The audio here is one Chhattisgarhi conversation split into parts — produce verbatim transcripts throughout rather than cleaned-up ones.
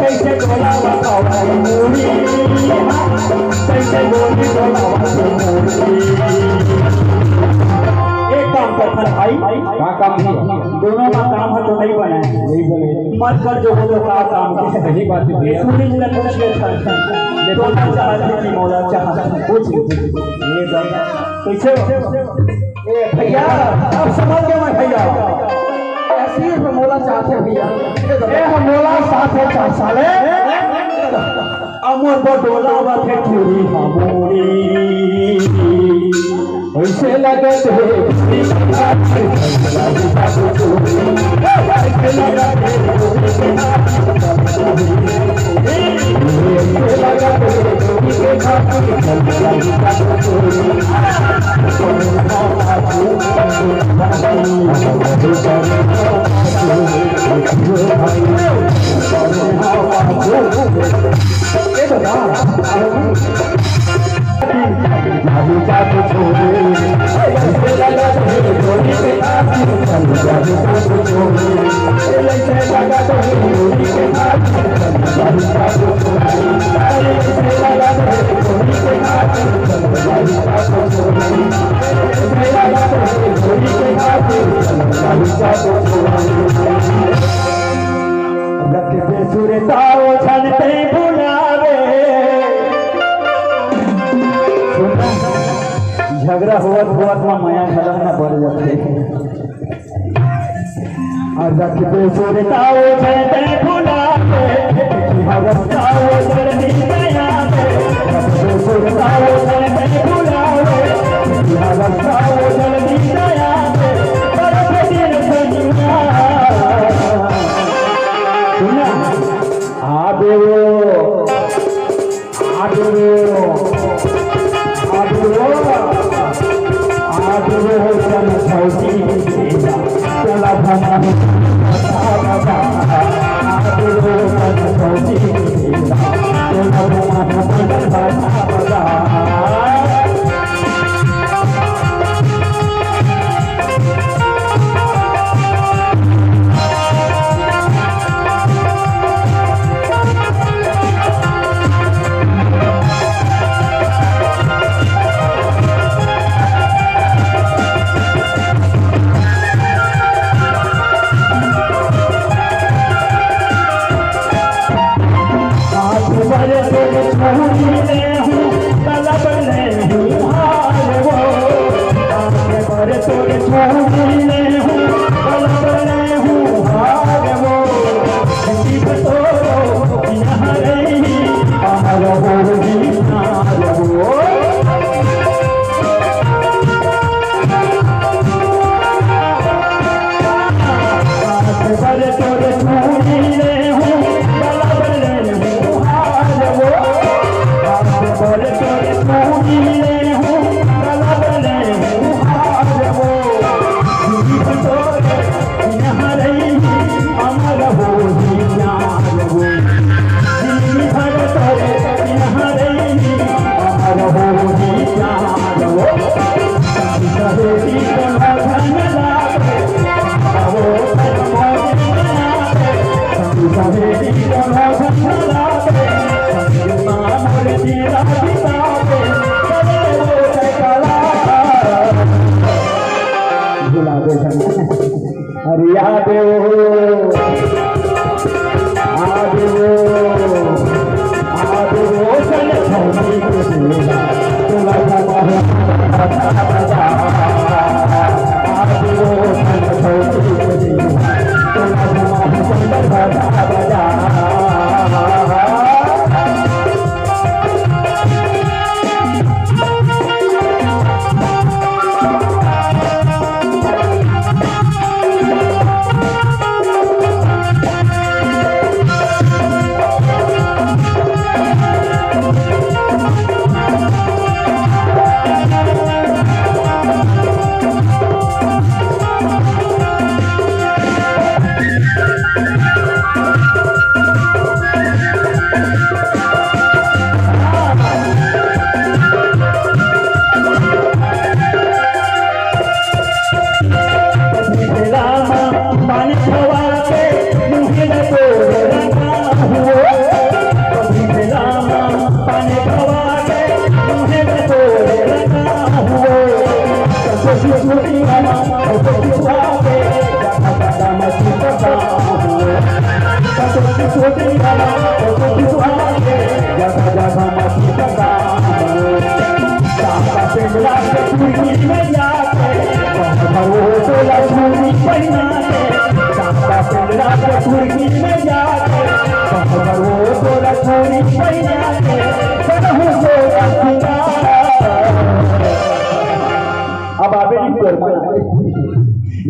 कैसे बोला बताओ भाई मोरी, कैसे बोली बोला भाई मोरी। एक काम कर भाई, का काम है? दोनों का काम है तो नहीं बना है। नहीं बने। मत कर जो बोलो का काम है। सही बात है भैया। पूरी मिला कुछ के था। लेकिन दोनों चाहते कि मौला चाहते। पूछ ले, पूछ ले। ये बात कैसे हो? ए भैया, अब समझ गया मैं भैया। ऐसी ही मोला चाहते भैया। ए मोला साथे चार साले। अमर बडोला बाथे पूरी हमोरी। ऐसे लगत है। रख दे सुरता ओ झन तै बुलावे। सुन ना, झगड़ा होवत होवत म मया घला न बढ़ जाथे। रख दे सुरता ओ झन तै बुलावे, हवस का ओ झन नी दया दे। रख दे सुरता ओ झन तै बुलावे, हवस का ओ झन नी दया दे। बड़ दिन सनिया। सुन ना, आ देवो, आ देवो, आ देवो, आ देवो, तन भौजी, तोला भमा, आ देवो, तन भौजी, तोला भमा, अब आबे नहीं कर,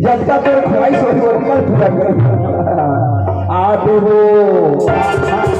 जतका तोर ख्वाहिश होही, ओतका पूरा कर। आबे हो।